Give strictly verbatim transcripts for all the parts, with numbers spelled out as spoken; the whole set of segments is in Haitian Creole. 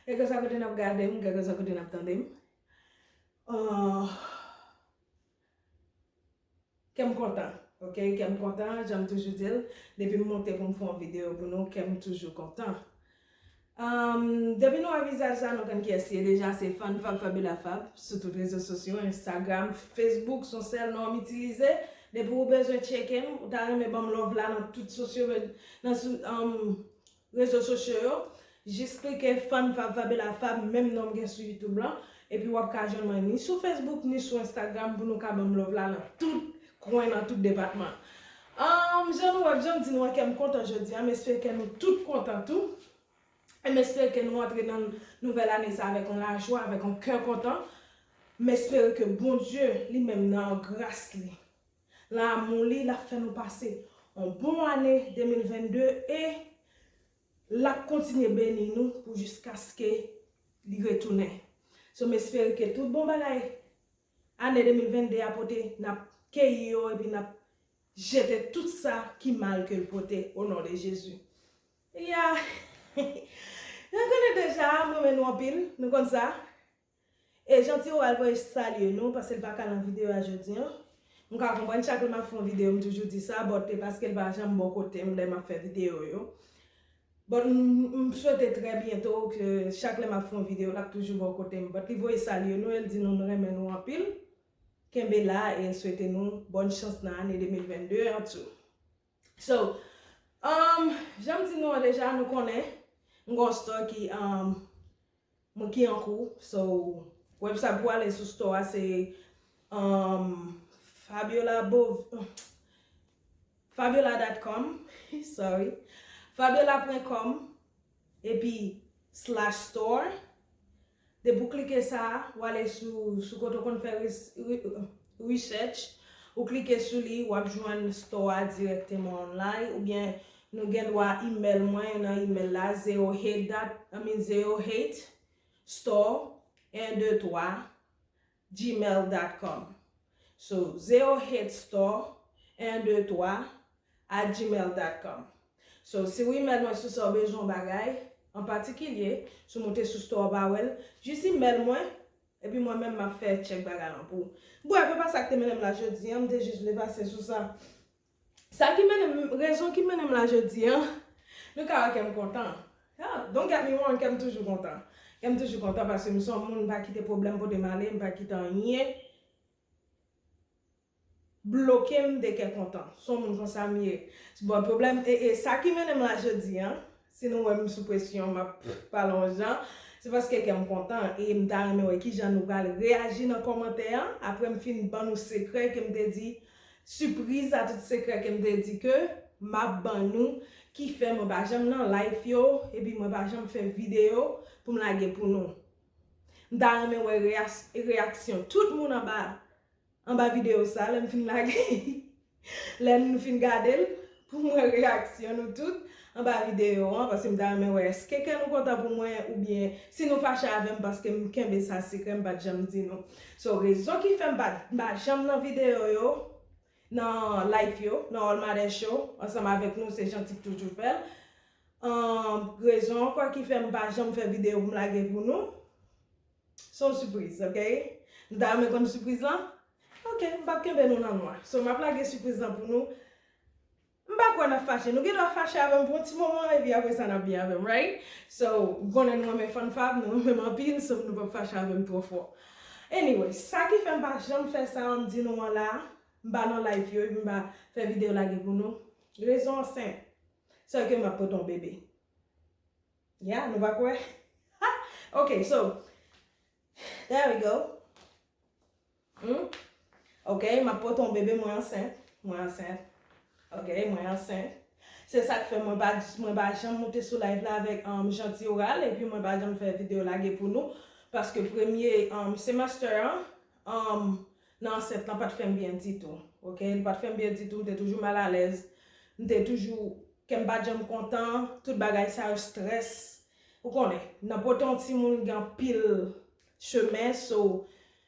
Kèlkeswa kote n ap gade m, kèlkeswa kote n ap tande m. Ah, kè m kontan, ok? Kè m kontan, jan m toujou di l. Depi m monte pou m fè yon videyo pou nou, kè m toujou kontan. Um, depi nou wè vizaj sa, nou konn kiyès li ye deja, se Fann Fab Fabiola Fab, sou tout rezo sosyo, Instagram, Facebook, se yon sèl non m itilize. Depi ou bezwen tcheke m, ou ta renmen ban m love la nan tout sosyo, nan sou, um, rezo sosyo yo, jis klike Fann Fab Fabiola Fab, menm non m gen sou YouTube lan, epi w ap ka jwenn mwen ni sou Facebook, ni sou Instagram pou nou ka ban m love la nan tout kwen, nan tout depatman. Um, jan nou wè, jan m di nou an, kè m kontan jodi a, m espere kè nou tout kontan tou. E m espere ke nou antre nan nouvèl ane sa avèk yon lajwa, avèk yon kè kontan. M espere ke Bondye, li menm, nan gras li, nan amou li, l ap fè nou pase yon bon ane de mil vennde e l ap kontinye beni nou pou jiskaske li retounen. So, m espere ke tout bon bagay ane de mil vennde a pote, n ap keyi yo epi n ap jete tout sa ki mal ke l pote, o non de Jezi. Ya, nou konnen deja, m renmen nou anpil, nou konn sa. E Jeanty Oral voye salye nou, paske l pa ka nan videyo a jodi an. M ka konprann chak lè m ap fè yon videyo, m toujou di sa, but e paske l pa janm bò kote m lè m ap fè videyo yo. But m, m swete trè byento ke chak lè m ap fè yon videyo, l ap toujou bò kote m. But li voye salye nou, e l di nou l renmen nou anpil. Kenbe la, e l swete nou bòn chans nan ane de mil vennde an tou. So, um, jan m di nou an deja, nou konnen, m gon store ki, um, mwen ki an kou. So, website pou ale sou store a se, um, Fabiola Bov-, Fabiola dot com, sorry, fabiola pwen kòm, epi slash store. Depi w klike sa, w ale sou, sou kote w konn fè res-, re-, research, ou klike sou li, w ap jwenn store a dirèkteman online, oubyen nou gen dwa email mwen nan email la, zero eight dot, I mean, zero eight store un deux trois gmail dot com. So, zero eight store un deux trois at gmail dot com. So, si w email mwen sou sa w bezwen yon bagay an patikilye, si w moute sou store w pa wè l, jis email mwen, epi mwen menm m ap fè tchèk bagay lan pou ou. Bref, e pa sa k te mennen m la jodi an, m te jis vle pase sou sa. Sa ki mennen m, rezon ki mennen m la jodi an, nou ka wè kè m kontan. Yeah, don't get me wrong, kè m toujou kontan. Kè m toujou kontan paske m se yon moun, m pa kite pwoblèm pote m ale, m pa kite anyen bloke m de kè kontan. Se yon moun konsa m ye. Bon, pwoblèm, e, e sa ki mennen m la jodi an, si nou wè m sou presyon, m ap pale yon jan, se paske kè m kontan e m ta renmen wè kijan nou pral reyaji nan kòmantè an, apre m fin ban nou sekrè ke m te di, sipriz a tout sekrè ke m te di ke m ap ban nou, ki fè mwen pa janm nan live yo, epi mwen pa janm fè videyo pou m lage pou nou. M ta renmen wè reyas-, reyaksyon tout moun anba, anba videyo sa, lè m fin lage, lè nou fin gade l, pou m wè reyaksyon nou tout anba videyo an, paske m ta renmen wè èske kè nou kontan pou mwen, oubyen si nou fache avè m paske m kenbe sa sekrè, m pa t janm di nou. So, rezon ki fè m pa, m pa janm nan videyo yo, nan live yo, nan All Matter Show, ansanm avèk nou, se Jeanty k toujou fè l. Ahn, rezon ankò ki fè m pa janm fè videyo pou m lage pou nou, se yon sipriz, ok? Nou ta renmen konn sipriz lan? Ok, m p ap kenbe nou nan nwa. So, m ap lage sipriz lan pou nou. M pa kwè n ap fache. Nou gen dwa fache avè m pou yon ti moman, epi apre sa n ap byen avè m, right? So, m konnen nou renmen Fann Fab, nou renmen m anpil, so nou p ap fache avè m twò fò. Anyway, sa ki fè m pa janm fè sa, m di nou an la, m pa nan live yo, epi m pa fè videyo lage pou nou. Rezon an senp. Se ke m ap pote yon bebe. Ya, nou pa kwè? Ok, so, there we go. Hmm? Ok, m ap pote yon bebe, mwen ansent. Mwen ansent. Ok, mwen ansent. Se sa k fè mwen pa, mwen pa janm moute sou live la avèk, um, Jeanty Oral, epi mwen pa janm fè videyo lage pou nou. Paske premye, um, semester an, um, nan ansent lan pa t fè m byen ditou. Ok, li pa t fè m byen ditou, m te toujou malalèz. M te toujou, kè m pa t janm kontan, tout bagay sa yo, strès. Ou konnen, nan pote yon timoun gen anpil chemen, so,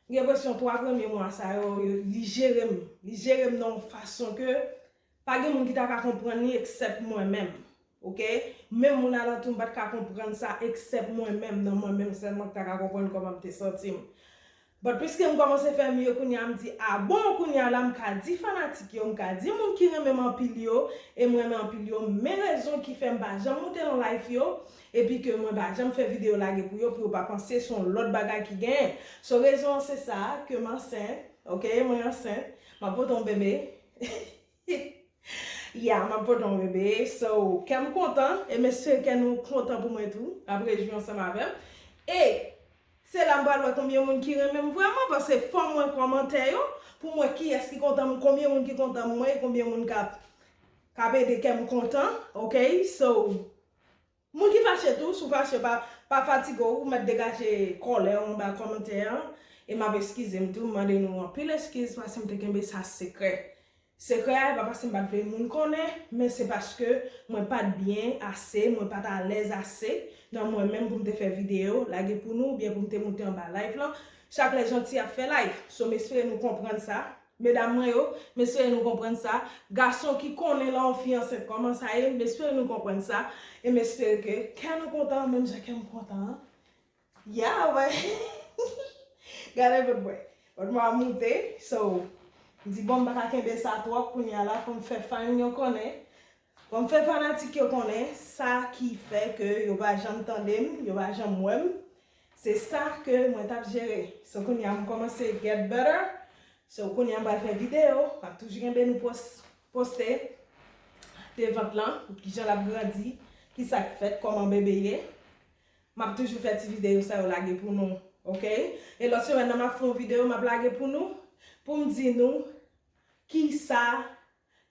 m gen enpresyon twa premye mwa sa yo, yo, li jere m. Li jere m nan yon fason ke pa gen moun ki ta ka konprann li eksèp mwen menm. Ok? Menm moun alantou m pa t ka konprann sa, eksèp mwen menm, nan mwen menm sèlman ki ta ka konprann kòman m te santi m. But piske m kòmanse fè mye kounye a, m di, a bon, kounye a la, m ka di fanatik yo, m ka di moun ki renmen m anpil yo, e m renmen anpil yo, men rezon ki fè m pa janm moute nan live yo, epi ke mwen pa janm fè videyo lage pou yo, pou yo pa panse se yon lòt bagay ki genyen. So, rezon an se sa, ke m ansent, ok, mwen ansent, m ap pote yon bebe. Ya, m ap pote yon bebe. So, kè m kontan, e m espere kè nou kontan pou mwen tou, ap rejwi ansanm avè m. E se la m pral wè konbyen moun ki renmen m vrèman, paske fò m wè kòmantè yo, pou m wè kiyès ki kontan m, konbyen moun ki kontan m, mwen, e konbyen moun k ap, k ap ede kè m kontan, ok? So, moun ki fache tou, si w fache, pa, pa fatige w, ou mèt degaje kòlè w anba kòmantè an, e m ap eskize m tou, m mande nou anpil eskiz, paske m te kenbe sa sekrè. Sekrè a, e pa paske m pa t vle moun konnen, men se paske mwen pa t byen ase, mwen pa t alèz ase nan mwen menm pou m te fè videyo, lage pou nou, oubyen pou m te moute anba live lan. Chak lè janti ap fè live. So, m espere nou konprann sa. Medam mwen yo, m espere nou konprann sa. Gason ki konnen lè yon fi ansent kòman sa ye, m espere nou konprann sa. E m espere ke kè nou kontan, menm jan kè m kontan an. Ya, wè. Gade vòt mwen. Vòt mwen ap moute. So, m di, bon, m pa ka kenbe sa twòp kounye a la, fò m fè fan yo konnen. Fò m fè fanatik yo konnen sa ki fè ke yo pa janm tande m, yo pa janm wè m. Se sa ke mwen t ap jere. So, kounye a m kòmanse get better. So, kounye a m pral fè videyo. M ap toujou kenbe nou pos-, poste de vant lan, kijan l ap grandi, kisa k fèt, kòman bebe ye. M ap toujou fè ti videyo sa yo lage pou nou, ok? E lòt semèn nan, m ap fè yon videyo, m ap lage pou nou, pou m di nou kisa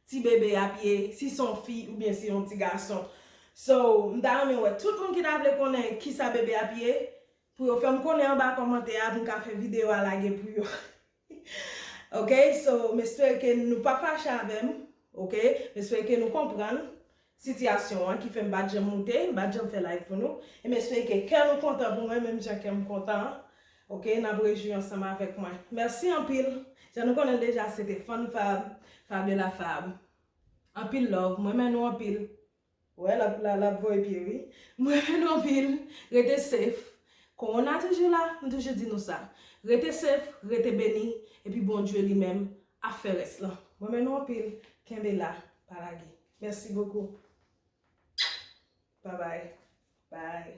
ti bebe ap ye, si se yon fi oubyen si se yon ti gason. So, m ta renmen wè tout moun ki ta vle konnen kisa bebe ap ye, pou yo fè m konnen anba kòmantè a, pou m ka fè videyo a lage pou yo. Ok, so, m espere ke nou pa fache avè m, ok? M espere ke nou konprann sitiyasyon an ki fè m pa t janm moute, m pa t janm fè live pou nou. E m espere ke kè nou kontan pou mwen, menm jan kè m kontan an. Ok, n ap rejwi ansanm avèk mwen. Mèsi anpil. Jan nou konnen l deja, se te Fun Fab, Fab de la Fab. Anpil love, mwen renmen nou anpil. Wè, l ap, l ap, l ap voye pye, wi. Mwen renmen nou anpil. Rete safe. Kowona toujou la, m toujou di nou sa. Rete safe, rete beni, epi Bondye li menm ap fè rès lan. Mwen renmen nou anpil. Kenbe la, pa lage. Merci beaucoup. Bye bye. Bye.